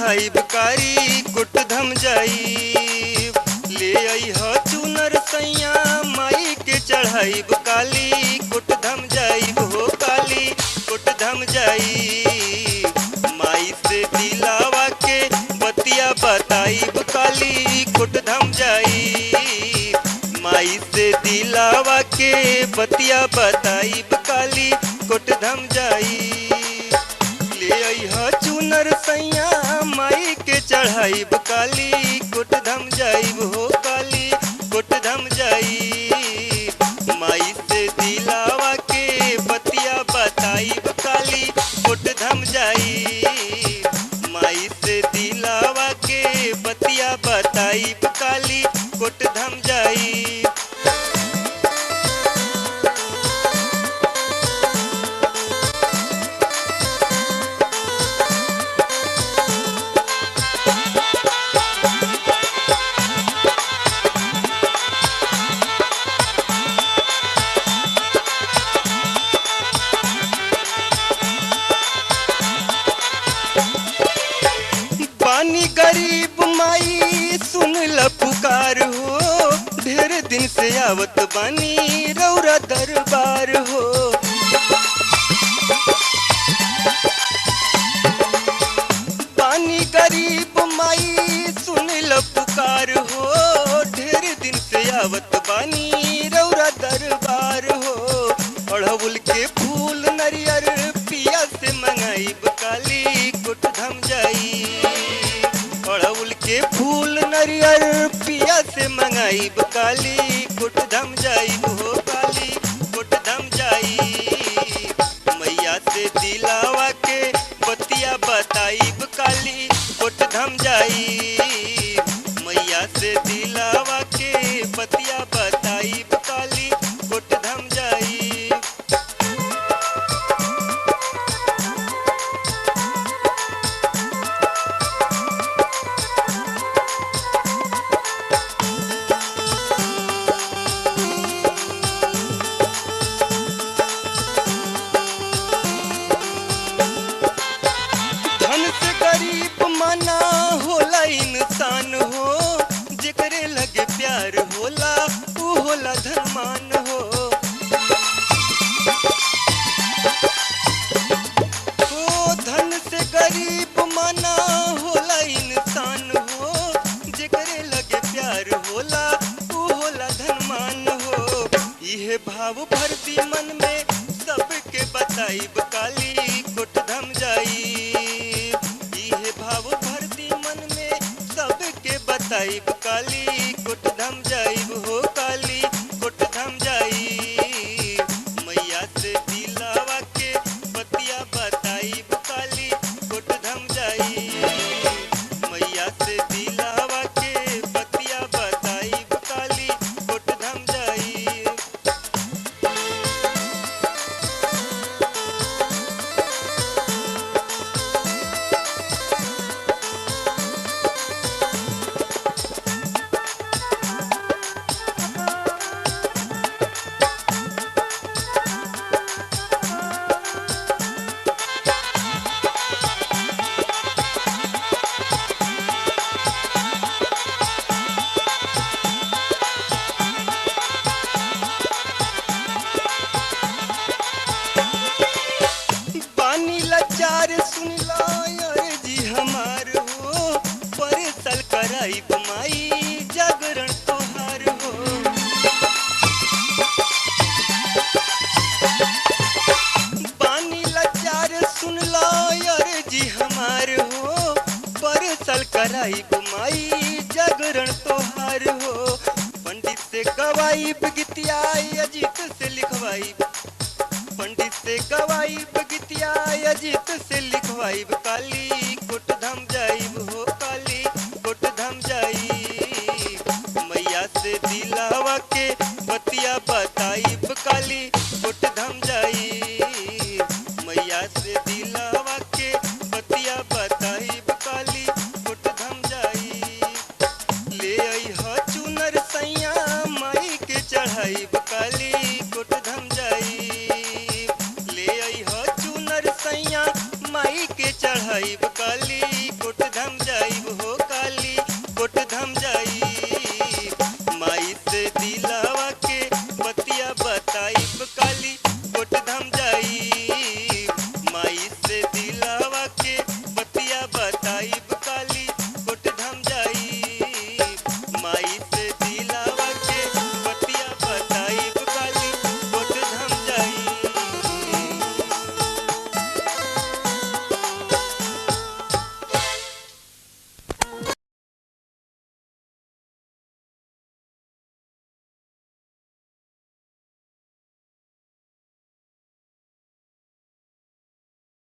चढ़ाइब कारी कोटधम जाई। ले आई ह चुनर सैया माई के चढ़ाइब काली कोटधम जाइब हो काली कोटधम जाई। माई से दिलावा के बतिया बताइब काली कोटधम जाई। माई से दिलावा के बतिया बताइब काली कोटधम जाई। ले आई ह चुनर सैया माई के चढ़ाइब काली कोटधम जाइब हो काली कोटधम जाई। माई से दिलावा के बतिया बताइब काली कोटधम जाई। माई से दिलावा के बतिया बताइब काली कोटधम जाई। बानी गरीब माई सुन ल पुकार हो, ढेर दिन से आवत बानी रौरा दरबार हो। बानी गरीब माई सुन ल पुकार हो, ढेर दिन से आवत बानी रौरा दरबार हो। अड़हुल के फूल नरियर पिया से मंगाइब काली कोटधम जाई। अड़हुल के फूल नरियर पिया से मंगाइब काली कोटधम जाइब हो काली कोटधम जाई। मैया से दिलावा के बतिया बताइब काली कोटधम जाई। मैया से दिलावा के बतिया बताइब काली कोटधम जाई। धन से गरीब मना होला इंसान हो, जेकरे लगे प्यार होला ऊ होला धनमान हो। ओ धन से गरीब मना होला इंसान हो, जेकरे लगे प्यार होला ऊ होला धनमान हो। इहे भाव भरती मन में सबके बताइब काली कोटधम जाई। इहे भाव भरती मन में सबके बताइब काली कोटधम जाइब हो काली कोटधम जाई। मैया से दिलावा के बतिया बताइब काली कोटधम जाई। मैया से दिलावा के बतिया बताइब काली कोटधम जाई। बानी लाचार सुन ला अर्जी हमार हो, पर साल कराइब माई जागरण तोहार हो। बानी लाचार सुन ला अर्जी हमार हो, पर साल कराइब माई जागरण तोहार हो। पंडित से गवाइब गीतिया अजीत से लिखवाइब, पंडित से गवाइब गीतिया अजीत से लिखवाइब काली कोटधम जाइब हो काली कोटधम जाई। मैया से दिलावा के बतिया बताइब काली कोटधम